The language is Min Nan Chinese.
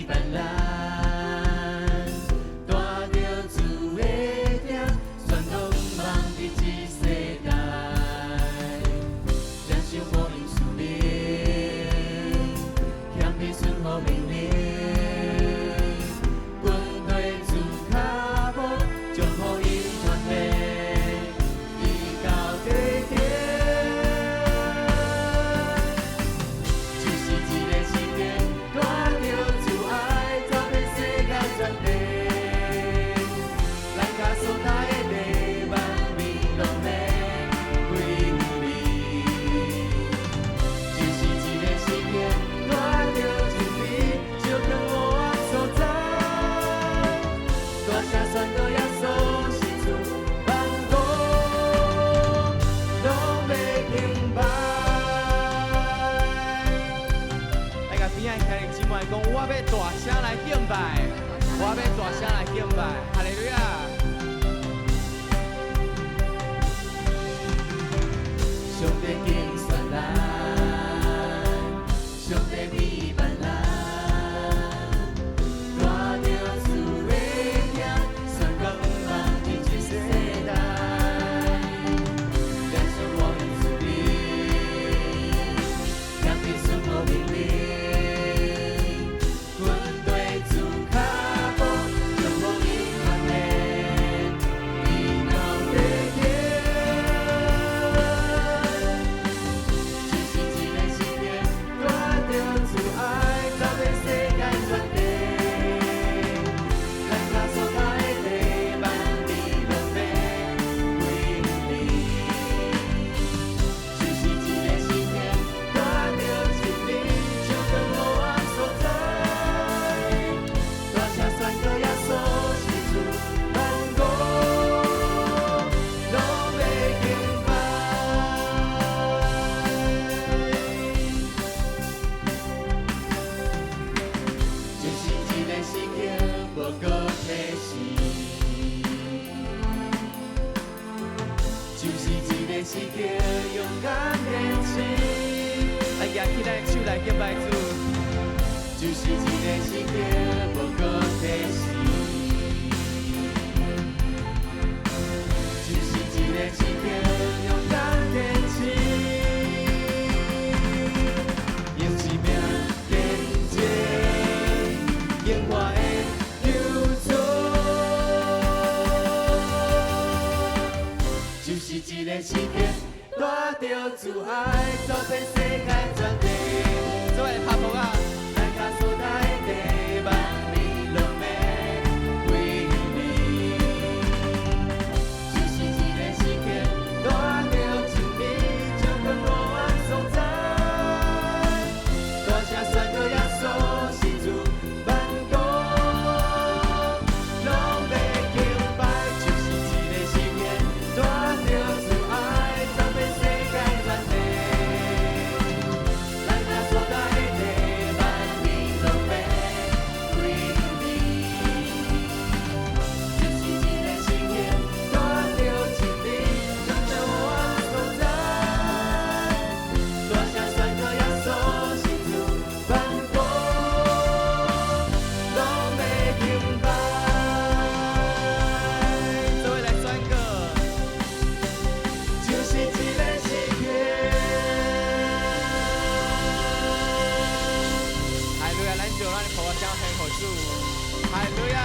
陪伴咱，帶著主的疼，全攏望佇這世代，領受福音使命，謙卑順服命令，跟隨主腳步，將福音傳遞，直到地頂。就是這个時刻，帶著主愛，走遍世界全地，咱跤所踏的地，萬民攏欲歸向你。就是這个時刻，帶著真理，照亮黑暗所在，大聲宣告耶穌是主，萬國攏欲敬拜。來，共邊仔兄弟姊妹講，我欲大聲來敬拜，我欲大聲來敬拜，哈利路亞！上帝揀選咱，上帝陪伴咱，帶著主的疼，宣告望佇這世代，領受福音使命，謙卑順服命令，跟隨主腳步，將福音傳遞，直到地頂。就是這个時刻，帶著主愛，走遍世界全地，咱跤所踏的地，萬民攏欲歸向你。就是這个時刻，帶著真理，照亮黑暗所在，大聲宣告耶穌是主，萬國攏欲敬拜。就是這个時刻，無閣退時。就是這个時刻，勇敢前行。來，舉起咱的手來敬拜主。就是這个時刻，無閣退時。就是這个時刻，勇敢前行。用生命見證，敬我的救主。就是這个時刻，帶著主愛，走遍世界全地。做伙來拍鼓啊！咱跤所踏的地，萬民攏欲歸向你。就是這个時刻，帶著真理，照亮黑暗所在，大聲宣告耶穌是主，萬國攏欲敬拜。就是這个時刻，帶著主愛，走遍世界全地，咱跤所踏的地，萬民攏欲歸向你。就是這个時刻，帶著真理，照亮黑暗所在，大聲宣告耶穌是主，萬國攏欲敬拜。做伙來宣告。就是這个時刻。哈利路亞！咱就咱的鼓聲獻予主。哈利路亞！